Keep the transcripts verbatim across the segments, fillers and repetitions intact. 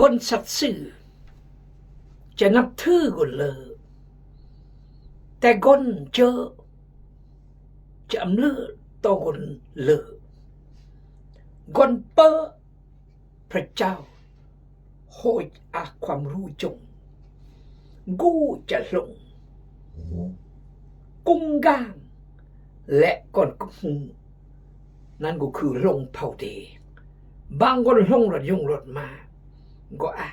Pơn sat sư, cha năp thư gon lơ, te gon chơ, cha âm lơ to gon lơ. Gon pơ พระเจ้า hoch a kuam ru jong, gu cha hlong, kung gang, lĕ gon kơhmu, nan gu khư hlong phao de. Bang gon hlong rot yong rot ma, go a,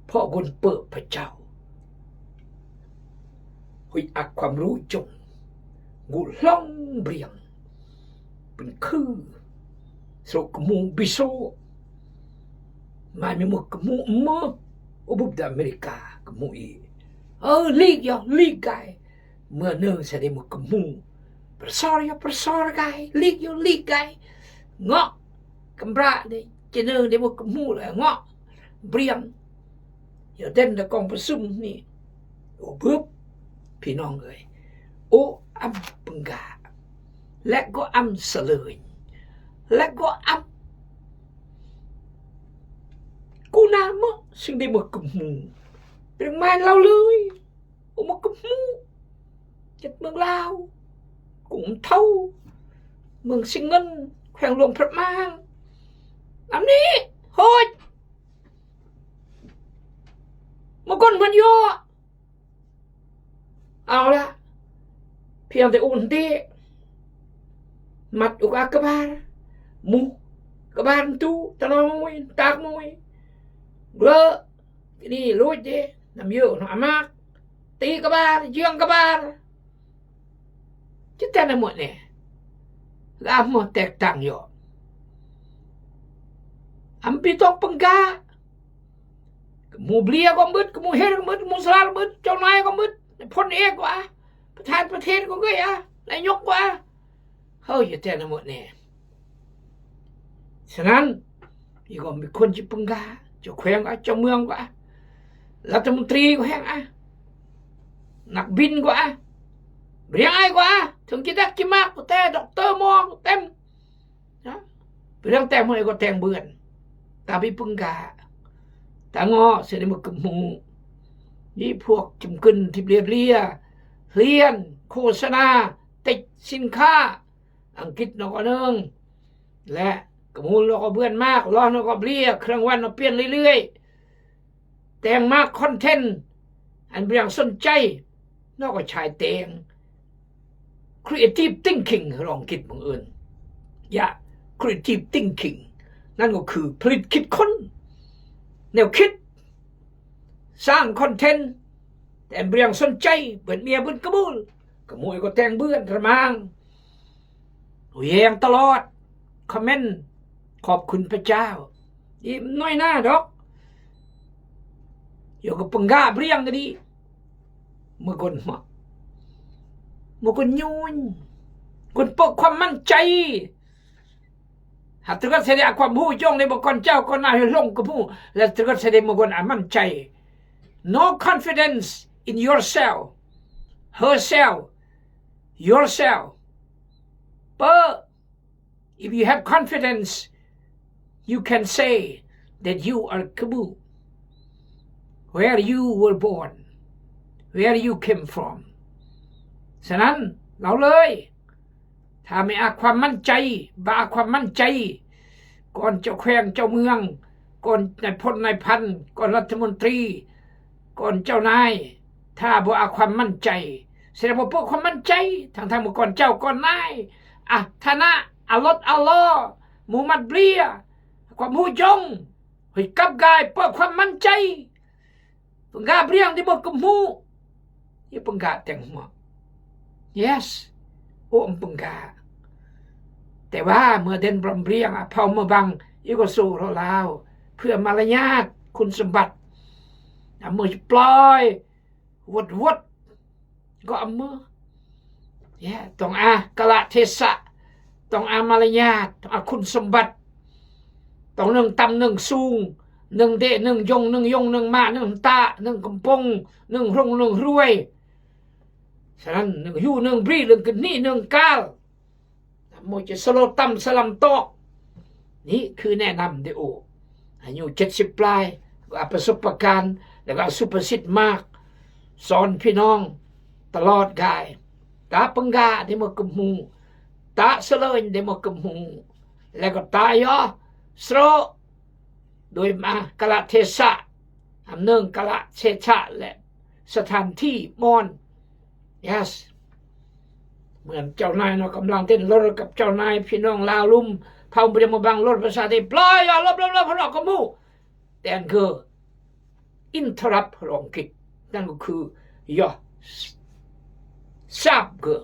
pho gon pơ พระเจ้า hoch a kuam ru jong, gu hlong briăng, pơn khư, srô kơhmu biso. Mai mi mă kơhmu mă, u bŭp da Amerika kơhmu i. Ơ, lik yo, lik gai. Mă nơng sa de mă kơhmu. Pơsor yo, pơsor gai. Lik yo, lik gai. Ngŏ. Kơmbra de, che nơng de mă kơhmu la ngŏ. Briăng. Yo den da kong pơsum ni. U bŭp. Pi nong gai. Ô âm pơngga. Lĕ gô âm sơlơi. Lĕ gô âm. Kŭ na mă, sing de mă kơhmu. Briăng mai lao lơi. Ô mă kơhmu. Chết mơng lao. Kŭ thâu. Mơng Sing Ngân. Kheng Luông Prăp Mang. Năm ni. Hôi. Mă gon măn yo. Ao la. Phiang te un te. Mat uk a kơbar. Mu. Kơbar ntu. Tano mui. Tak mui. Glơ. Ni lôi de. Năm yo. Nó amak. Ti kơbar. Jiang kơbar. Chitena mut ne. Gah mo tek tang yo. Ampi tong pengga. Kơmu blia ko mut, kơmu her ko mut, kơmu slar mut, chong nai ko mut. Phon e ko a. Pathan pathen ko gay a. Lai nyok ko a. Hơ, chitena mut ne. Sơnăn, i gom bi khun chi pengga, chong kheng a, chong mương a, lăt mơntri ko heng a, năk bin ko a, briăng ai ko a, thong chi dak chi mak, ko te doctor mong, tem. Ha? Briăng tem hoi ko teng bươn. Ta bi pengga. Ta ngŏ, sơnăn mă kơmu. Ni phuak chum kưn thip lia lia, hlien, khosana, tech, sinkha. Angkit nó có nương. Lĕ, kơmul nó có bươn mă, lo nó có blia, khơrang wan nó piên lưi lưi. Teng mă content, ăn briăng sôn chay, nó có chai teng. Creative thinking, rong kit mơng ưn. Yă, creative thinking. Năn có khư ผลิต คิดค้น. Neo kit. Sang content. Teng briăng sôn chay, bươn mia bươn kơmul. Kơmul có teng bươn, rơmang. Ôi, yang tơlot. Comment. Khŏp khŭn พระเจ้า. Im noi na, dok. Yo ko pengga briăng kơ đi. Mă gon mă. Mă gon nhunh. Gon pơ̆ ความมั่นใจ. Ha, tơgăt sơđi a ความ hu jong đe mă kon chao kon nai hlong kơ hu. Lĕ tơgăt sơđi mă gon a มั่นใจ. No confidence in yourself. Herself. Yourself. Pơ, if you have confidence, you can say that you are kơmu. Where you were born. Where you came from. Sơnăn, lao lơi. Tha mă a ความมั่นใจ, ba a ความมั่นใจ. Kon chao kheng, chao mương, kon nai phon, nai phan, kon ລັດຖະມົນຕີ, kon chao nai. Tha ba a ความมั่นใจ. Sơđi mă pơ̆ ความมั่นใจ, thang thang mă kon chao, kon nai. A thana, a lot, a lo, mă mat blia, ความ hu jong. ເຮີຍ ກັບກາຍເປີດຄວາມໝັ້ນໃຈ. ປຶງກາ ເປັນຫຍັງທີ່ບໍ່ກຳຫູ? ເອີ ປຶງກາແຕ່ງຫົວ. Yes. ໂອ້ ປຶງກາ. ແຕ່ວ່າເມື່ອເດີນບຣອມເບຣຽງ ອາ ເຜົາມາບັງ ອີກກໍສູ້ລົບລາວ ເພື່ອມາລະຍາດ ຄຸນສົມບັດ ອາ ເມື່ອຈະປ່ອຍ ວົດໆ ກໍອຳເມີຍ ເອີ ຕ້ອງອາກາລະເທສະ ຕ້ອງອາມາລະຍາດ ຕ້ອງອາຄຸນສົມບັດ ຕ້ອງໜຶ່ງຕ່ຳໜຶ່ງສູງ ໜຶ່ງເດະໜຶ່ງຢົງ ໜຶ່ງຢົງໜຶ່ງມາ ໜຶ່ງຕາ ໜຶ່ງກຳປົງ ໜຶ່ງຮຸ່ງໜຶ່ງລວຍ ສະນັ້ນ ໜຶ່ງຢູ່ໜຶ່ງບຣີ ໜຶ່ງຂຶ້ນໜີ ໜຶ່ງການ ມວຍຈະສະໂລດຕ່ຳສະລຳຕອກ ນີ້ຄືແນະນຳເດໂອ ອາຍຸເຈັດສິບປາຍ Apa, supercut, lagu superseed mark. Son, pi nong, ตลอด guys. Ta pangga' de ma kemu, ta selöñ de ma kemu. Lagu ta yo, sro, โดย ma kala' เทศะ, am neng kala' เทศะ le, สถานที่ mon. Yes. Muen เจ้านาย no, กำลังเต้นรถกับเจ้านาย pi nong, lao lum, pau bri ma bang lor, ภาษาไทย ploh yo, lop, lop, lop, lop, kemu. Ten ke interrupt ภาษาอังกฤษ นั่นก็คือ yo, sap ke,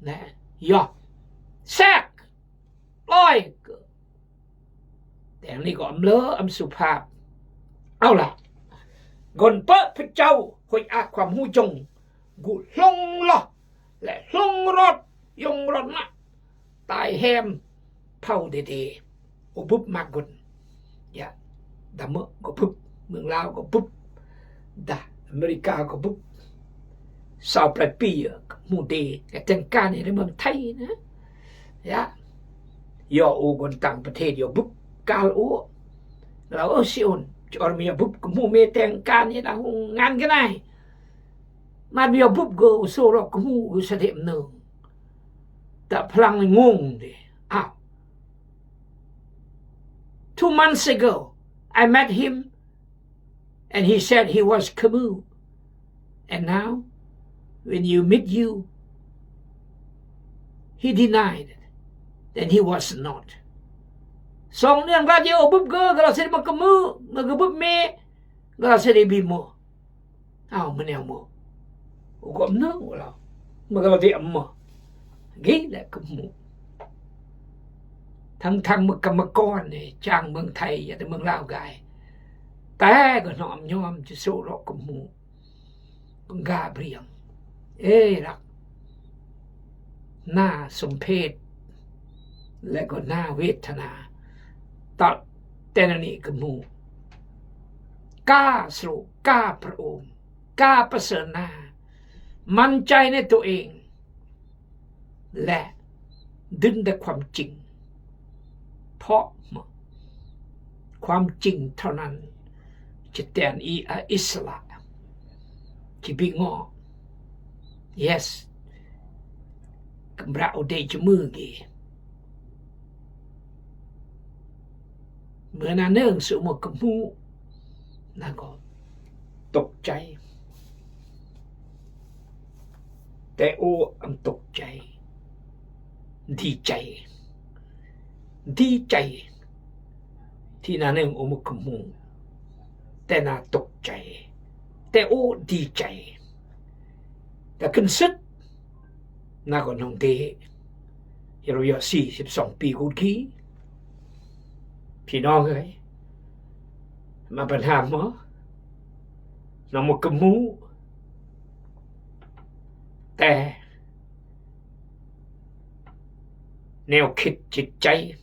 na, yo, sak, ploh ke. Ten ni ko อำเภอ อำสุภาพ. เอาล่ะ ก่อนเปอะพระเจ้า hoch a' ความฮู้จง Gu hlong loh, le hlong rot, yong rot ma, tai hem, pau dede. O bub magun. Ya, dam ko bub, เมืองลาว ko bub. Dah, Amerika ko bub. Sao prai pi, mu de, ke tengkan ni เมืองไทย na. Ya. Yo, o gon tang ประเทศ yo bub, kal o. Lao o si un, chor mi yo bub, ke mu me tengkan ni dah hung ngan genai. Mat yo bub go, so ro kemu go sa de mnong. Ta plang ngung de. Ah. Two months ago, I met him and he said he was kemu. And now, when you meet you, he denied it. Then he was not. Song niang radio bub go, gala seri ma kemu, ma go bub me, gala seri bi mo. Au, mane mo. U gom nang wala. Ma gala de amma. Gi le kemu. Thang thang ma kama kon ne, chang เมืองไทย ya de เมืองลาว gai. Te go nom nyom chi so ro kemu. Pengga briang. E rak. Na sumpet. Lego na wetana. Tal tenani kemu. Ka sru, ka perum, ka peserna. Manchai ne tuing. Le, dunda ความจริง. Pok ma. ความจริงเท่านั้น Chiten i a isla. Chi bingo. Yes. Kembra ude jemegi. Mena neng su mo kemu. Nago. Tuk chai. Te o am tuk chai. Di chai. Di chai. Ti na neng o mo kemu. Te na tuk chai. Te o di chai. Ta kensut. Nago nong de. Yero yo si sip song pi gud gi. Pi nong ai. Ma ban ham mo. Nong mo kemu. Te. Neo khit chit chai.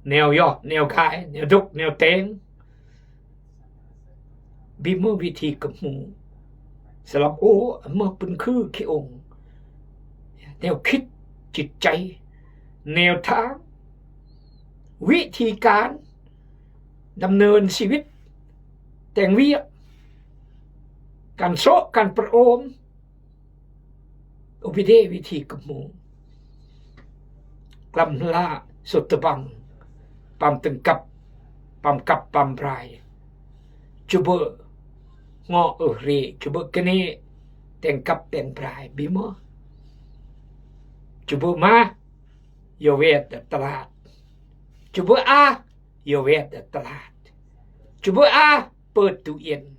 Neo yo, neo gai, neo duk, neo teng. Bi mo wi thi kemu. Sa lap o, ma pun khu ki ong. Neo khit chit chai. Neo thang. Wi thi kan. Dam nen si wit. Teng wi. Kan so, kan per om. Ubide wi thi kemu. Klam la sut tebang. Pam tengkap, pam kap, pam brai. Chuba ngo uh ri, chuba kene tengkap teng brai. Bi mo. Chuba ma, yo wet da talat. Chuba a, yo wet da talat. Chuba a, pet tu yen.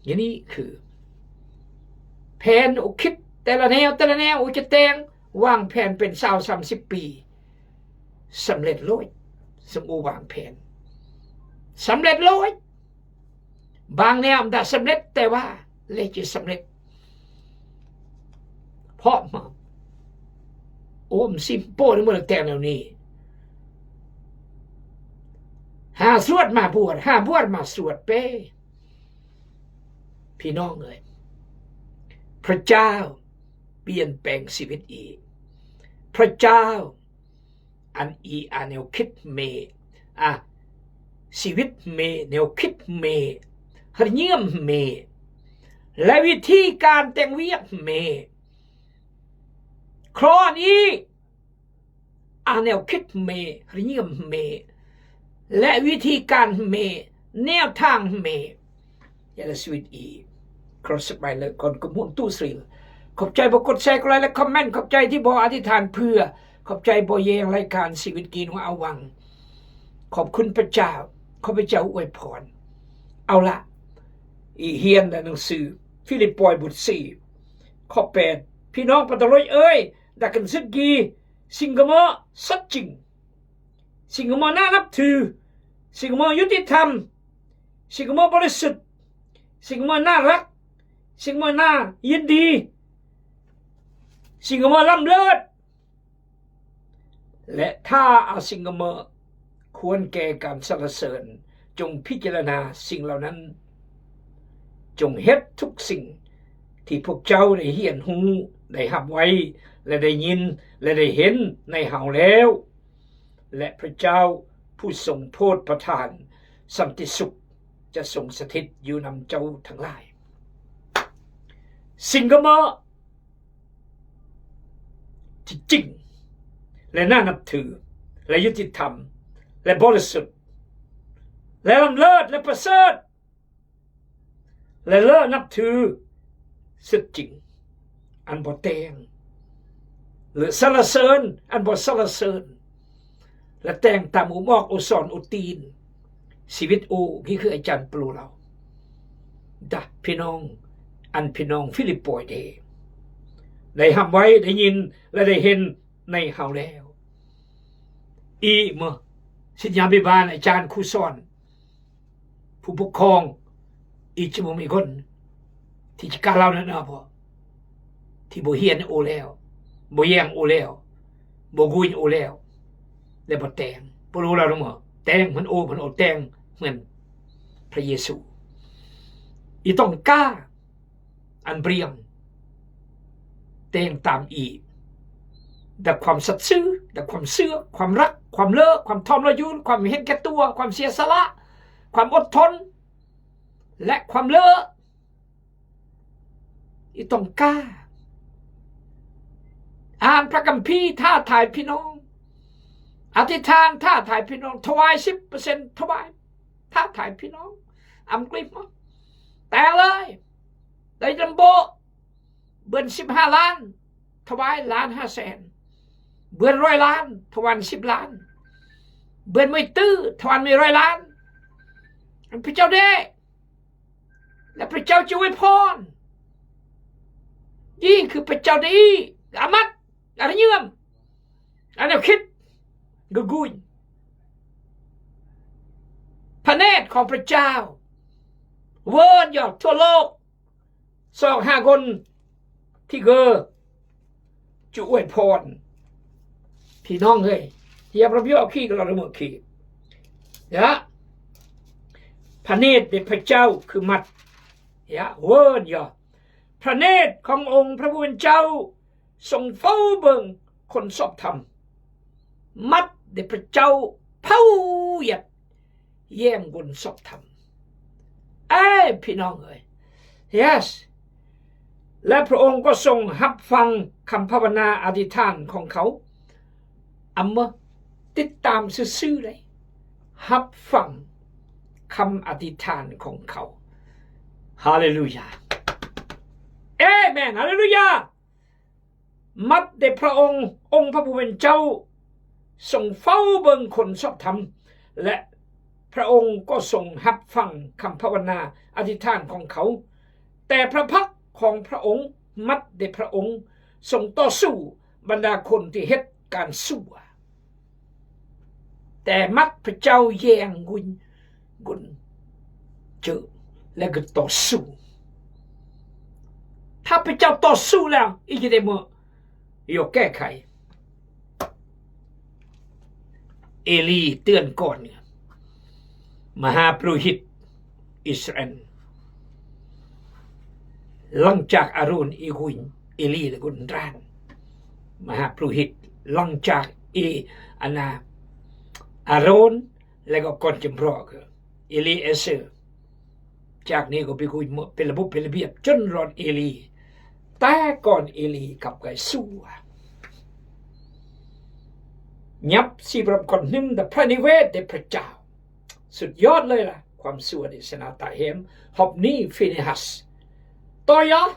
Ini khu. Phen u khit, te la neo, te la neo, u cheteng, wang phen pen sao sam sip pi. Samlet loi, sung u wang phen. Samlet loi. Bang neo am da samlet te wa, le chi samlet. Pok ma. Om sim po ni mo la teng neo ni. Ha suat ma buat, ha buat ma suat pe. Pi nong ai. Pha Jao, pien peng si wit i. Pha Jao, an i an eo khit me. A, Siwit me, neokit me, hariñiem me, la withi kan teng wiak me. Kron i, a neokit me, hariñiem me, la withi kan me, neotang me. Yala siwit i. Kron suk mai le kon kmun tu sril. Khop chai bok kut share, kut like, like, comment. Khop chai ti bok adi than phua. Khop chai bok yeng lai kan siwit ki nua awang. Khop khun Pachau. Khop Pachau uai phon. Au la. I hien la nung su. Philippi bok si. Khop pet. Pi nong pa ta loi ơi. Da kan sut gi. Sing gamo sut ching. Sing gamo na nap thu. Sing gamo yuti tham. Sing gamo bok le sut. Sing gamo na rak. Sing gamo na yin di. Sing gamo lam lut. Le tha a sing gamo khuan ke kan sala sơn. Chong phi ke la na sing lau nan. Chong het thuk sing. Thi phuk chau le hien hu. Le hap wai. Le le nyin. Le le hen. Le hau leo. และพระเจ้าผู้ทรงโปรดประทานสันติสุขจะทรงสถิตอยู่นำเจ้าทั้งหลาย Sing gamo chi ching, และน่านับถือ และยุติธรรม และบริสุทธิ์ และล้ำเลิศ และประเสริฐ และเลอะนับถือ Sut ching. An bok teng. Le sala sơn. An bok sala sơn. Le teng tam u mok u son u tin. Siwit u gi khư ajan plu lau. Da phi nong. An phi nong Philippi de. Đai ham wai, đai nyin, le đai hen, đai hau leo. I mơ. Sit nya bi ban ajan khu son. Phu phu khong, i chi mum i gon, thi chi ka lau na na bok, thi bok hien ô leo, bok yeng ô leo, bok guin ô leo, le bok teng, bok lu lau na mơ, teng mhan ô, mhan ô teng mhan Pha Yêsu. I tong ka, ăn briăng. Teng tam i. Đa ความสัตย์ซื่อ, đa ความเชื่อ, ความรัก, ความเลอะ, ความถ่อมละยูน, ความเห็นแก่ตัว, ความเสียสละ, ความอดทน และความเลอะ. I tong ka. อ่านพระคัมภีร์ท้าทายพี่น้อง. อธิษฐานท้าทายพี่น้อง. ถวายสิบเปอร์เซ็นต์ ถวาย. ท้าทายพี่น้อง อำกฤษมา แต่งเลย ได้ลำโบะ เบิ่นสิบห้าล้าน ถวายล้านห้าแสน เบิ่นร้อยล้าน ถวายสิบล้าน เบิ่นไม่ตื้อ ถวายไม่ร้อยล้าน อันพระเจ้าได้ และพระเจ้าจะอวยพร ยิ่งคือพระเจ้าได้ อามัด อาริยม อันนี้คิด กะกุย พระเนตรของพระเจ้า เวิร์นยอดทั่วโลก ซอกหาคนที่เกอ จะอวยพร พี่น้องเอ้ย เยียบระเบียบขี้ก็เราละเมิดขี้ ยะ พระเนตรแด่พระเจ้าคือมัด ยะ เวิร์นยอด พระเนตรขององค์พระผู้เป็นเจ้า ทรงเฝ้าเบิ่งคนชอบธรรม มัดแด่พระเจ้าเฝ้าเหยียดแย่งคนชอบธรรม เอ้ย พี่น้องเอ้ย yes และพระองค์ก็ทรงรับฟังคำภาวนาอธิษฐานของเขา อำเมอ ติดตามซื่อๆ เลย รับฟังคำอธิษฐานของเขา ฮาเลลูยา เอเมน ฮาเลลูยา มัดแด่พระองค์ องค์พระผู้เป็นเจ้า ทรงเฝ้าเบิ่งคนชอบธรรม และพระองค์ก็ทรงรับฟังคำภาวนาอธิษฐานของเขา แต่พระพักตร์ของพระองค์ มัดแด่พระองค์ ทรงต่อสู้บรรดาคนที่เฮ็ดการชั่ว แต่มัดพระเจ้าแย่งกุญ กุญเจอ และก็ต่อสู้ ถ้าพระเจ้าต่อสู้แล้ว อีกจะได้เมื่อ ยกแก้ไข เอลีเตือนก่อน มหาปุโรหิตอิสราเอล หลังจากอาโรน อีกุน เอลี และกุนราน มหาปุโรหิต หลังจากเอ อันนา อาโรน Lagu kon jembro ke. Elieser. Jak ni ko bi ku mo pelebu pelebiat chun ron Eli. Ta kon Eli kap kai sua. Nyap si bram kon nim da prani we de pechao. Sut yot le la. Kuam sua di sena ta hem. Hop ni Finehas. Toya.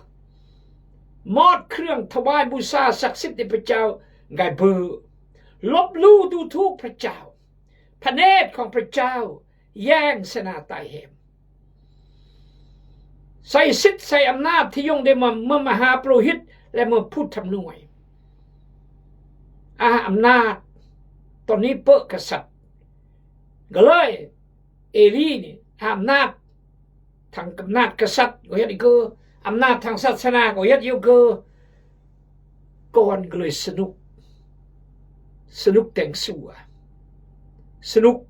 Mot kriang tawai busa saksit di pechao. Ngai bu. Lop lu du thuk pechao. Panet kong pechao, yang sena tai hem. Sai sit sai amnat thi yong de ma, ma, maha purohit le ma put tham nuai. Ah, amnat. Toni pe kasat. Galai, Eli ni, amnat. Thang amnat kasat, ko yat i ke, amnat thang sat sana, ko yat i ke, kon gloi senuk. Senuk teng sua. Senuk.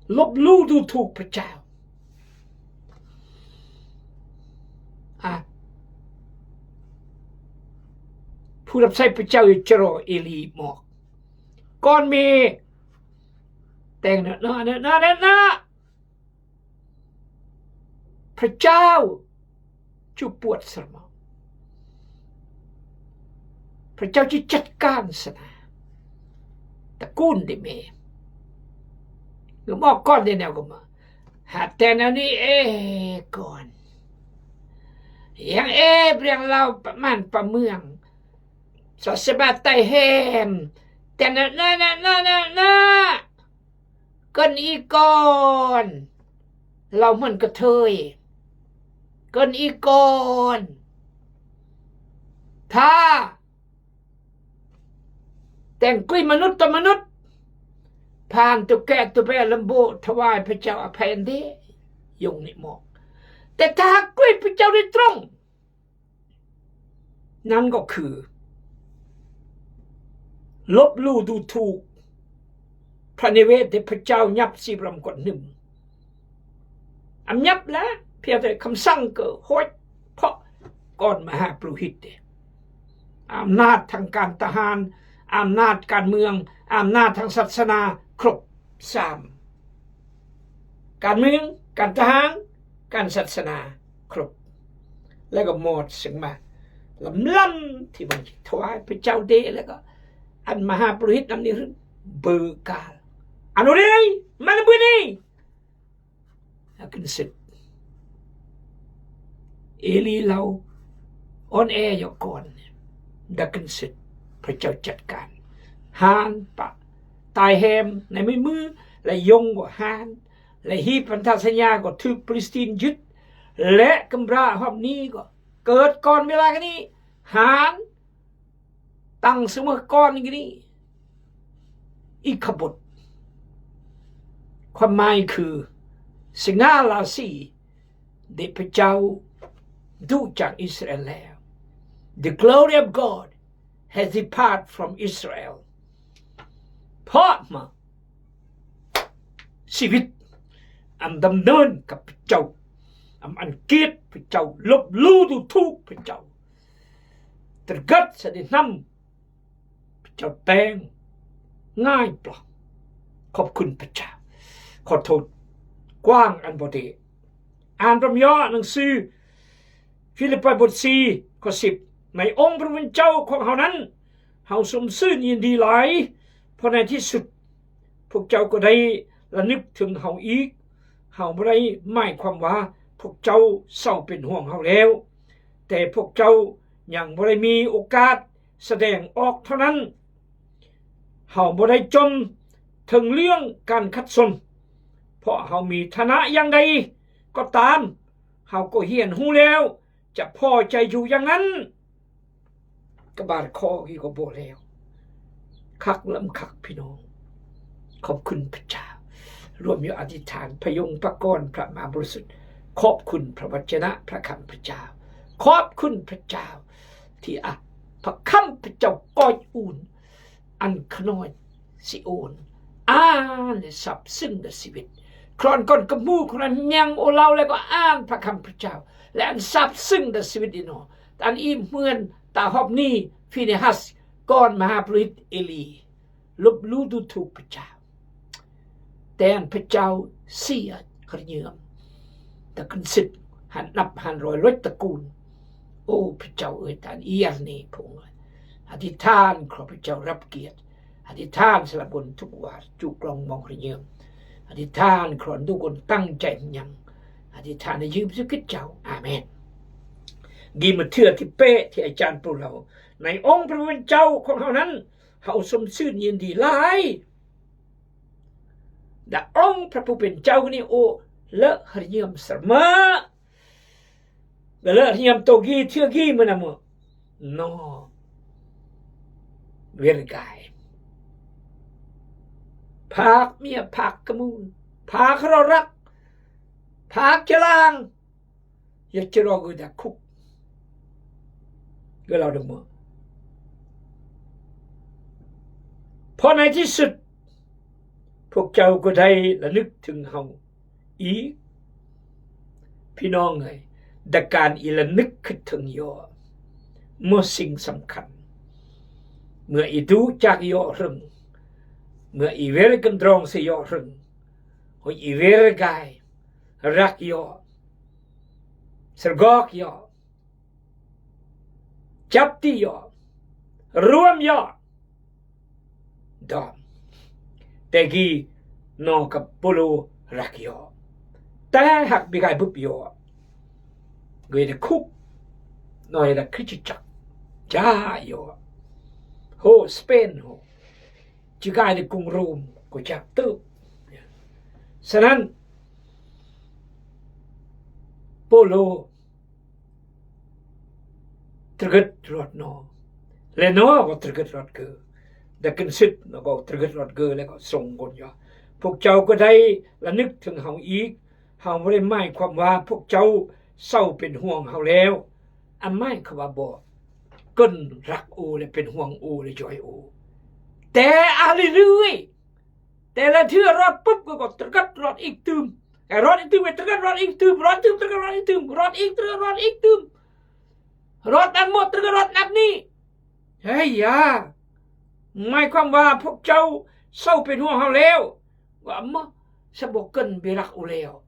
Lop lu du thuk pechao. Ah. Purap sai pechao i chero Eli mok. Kon mi. Teng na, na, na, na, na, na. Pechao. Chu puat serma. Pechao chi chatkan sana. Takun di me. Gemo kon di ne gemo. Hatena ni eh kon. Yang eh briang lau paman pamuang. Sa sebatai hem. Tena na na na na na. Kon i kon. Lau man ke thoi. Kon i kon. Tha. Teng kui manut to manut. Phan tu ke tu be lembu thawai pechao apendi. Yong ni mo. Te tha kui pechao di trong. Nan ko khư. Lop lu du thuk. Pran ni we de pechao nyap si bram kon nim. Am nyap la, pia te kham sang ke hoi, pok, kon maha purohit de. Amnat thang kan tahan, amnat kan mương, amnat thang sat sana, krop, sam. Kan mương, kan tahan, kan sat sana, krop. Lagu mot sing ma. Lam lam, ti bang thawai pechao de lagu. An maha purohit nam ni run. Bekal. Anu de, mana bu ni? Akin sit. Eli lau. On e yo kon. Dakin sit. Pechao chatkan. Han pa. Tai hem. Na mi mu. La yong go han. La hi pantha sanya go thu Palestine jut. Le kembra hop ni go. Ket kon mila gini. Han. Tang semua kon gini. Ikabut. Kwan mai khư. Singa la si. De pechao. Du chang Israel le. The glory of God has departed from Israel. Pok ma. Sibit. Am dam dơn ka pechao. Am an kit pechao. Lop lu du thuk pechao. Tergat sa di nam. Pechao teng. Ngai pla. Khop khun pechao. Khot thot. Kuang an bode. An rom yo nang sư. Philippi bot si, khot sip. Nai ong pun pechao khong hao nan. Hao sum sư nyin di lai. Pho nai thi sut. Phok chao ko dai la nip thung hao ik. Hao brai mai khwam wa. Phok chao sao pin huang hao leo. Te phok chao nyang brai mi okat. Sa deng ok tho nan. Hao brai chom. Thung liang kan khat son. Pho hao mi thana yang dai. Ko tam. Hao ko hien hu leo. Cha pho chai ju yang an. Ka bar kho ki ko bo leo. Khak lam khak phi nong. Khop khun Pachao. Ruam yo ati than, pha yong pha kon, pha ma bur sut. Khop khun pha wachana, pha kham Pachao. Khop khun Pachao. Ti a, pha kham Pachao koi un. An khnoi si un. An sap sing da sibit. Khron kon kemu, khron nyang o lao le ko an pha kham Pachao. Le an sap sing da sibit ino. Tan i muen ta hop ni Finehas kon maha purohit Eli. Lup lu du thu Pachao. Ten pejao sia kyrñiam. Ta kynsit han nap han roi luch ta kun. O pejao ơi, tan iar ni pung. Hati tan kro pejao rap kiat. Hati tan selabun tuk war juk long mong kyrñiam. Hati tan kro ndu kun tang jai ñang. Hati tan yim su kit jao. Amen. Gi Mathiơ ti pe ti ajan pulao. Nai ong pejao kong hao nan. Hao sum sun yin di lai. Da ong pejao ni o lơ kyrñiam sar ma. Ga lơ kyrñiam to gi thia gi mana mo. No. Wer gai. Phak mia, phak kamun. Phak rorak. Phak jalang. Ya chiro gơ da khuk. Gơ lao dong mo. Pho nai ti sut. Phok chau kơ dai la nük thưng hao. I. Phi nong ơi. Da kan i la nük khit thưng yo. Mo sing sam khăn. Mưa i du chak yo rưng. Mưa i wer kandrong se yo rưng. Hoi i wer gai. Rak yo. Sergok yo. Chapti yo. Ruam yo. Dom. Tegi no ka pulu rak yo. Te hak bigai bup yo. Gue de khuk. No ya da kichichak. Ja yo. Ho Spain ho. Chigai de kung Rom ko chak tu. Sanan. Pulu. Trigit rot no. Le no ko trigit rot ke. Da kynsit no ko trigit rot ke le ko song kon ya. Phok chau kơ dai la nük thưng hao i. Hao mre mai kwam wa phok chau sao pynhuang hao leo. Amai kwam wa bo. Kơn rak u le pynhuang u le joi u. Te ahli lui. Te la thưa rot pup ko, ko trigit rot ik tưm. Ka rot ik tưm, ka trigit rot ik tưm, rot tưm, trigit rot ik tưm, rot ik, trigit rot ik tưm. Rot an mo, trigit rot nap ni. Hei ya. Mai kwam wa phok chau sao pynhuang hao leo. Wa mo, sa bo kơn bi rak u leo.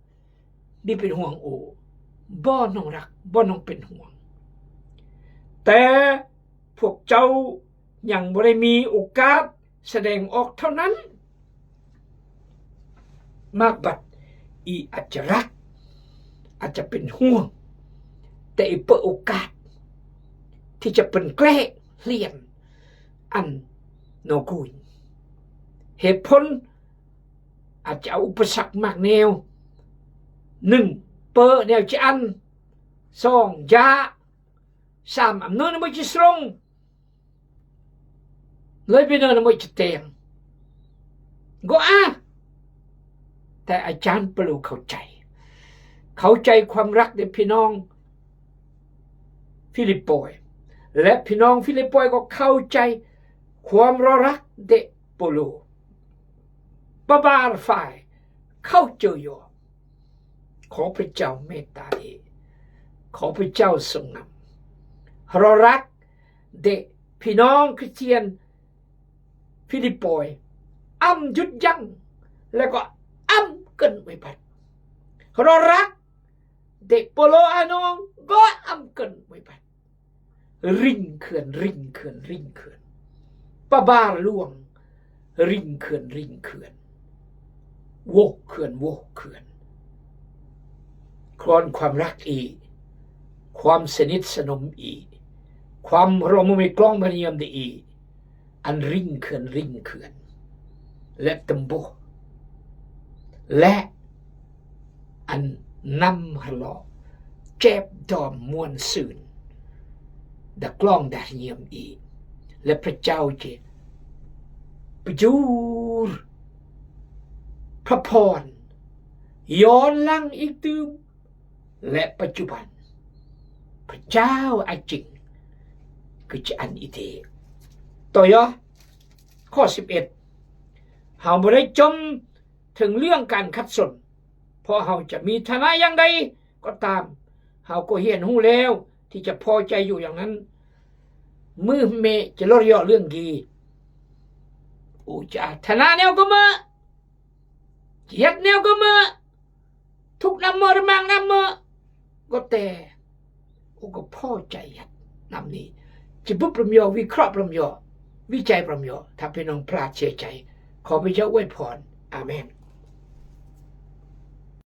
Bi pynhuang u. Bo nong rak, bo nong pynhuang. Te phok chau Yang bore mi ukat sedeng ok thao nan. Mak bat i aja rak, aja pynhuang. Te i pe ukat. Ti ja pynkle hlien an no kuin. He phon aja upasak mak neo. Nưng pe neo chi an. Song ja. Sam am nơ na mo chi srong. Lơi bi nơ na mo chi teng. Go a. Te ajan pelu khao chai. Khao chai kwam rak de phi nong Philippoi. Le phi nong Philippoi ko khao chai kwam ro rak de pelu. Ba bar fai. Khao chai yo. Khao phi chau meta i. Khao phi chau sung nam. Ro rak de phi nong Christian Philippoi. Am jut jang. Le ko am kơn wei bat. Ro rak de pelu a nong go am kơn wei bat. Ring khơn, ring khơn, ring khơn. Ba bar luang. Ring khơn, ring khơn. Woh khơn, woh khơn. Khon kwam rak i. Kwam senit senom i. Kwam romu mi klong baniam de i. An ring khơn, ring khơn. Le tơmboh. Le an năm halo. Chep dom muôn sưn. Da klong da ñiam i. Le pachau che. Pajur. Paphon. Yon lang i tưm. Le pachuban. Pachau aching. Kơ chi an i te. Toyo. Kho sip et. Hao mre chom thơng liang kan khat sun. Pho hao cha mi thana yang dai. Ko tam. Hao ko hien hu leo. Ti cha pho cha yu yang nan. Mưh me cha lor yo liang gi. U cha thana neo ko ma. Chi yat neo gø mø, tuk nam mø, remang nam mø, gote, u gø poi chi yat nam ni. Chi bub lam yo, wi krop lam yo, wi chai lam yo, tapi nong pla chi chai. Kopi ja wai pon. Amen.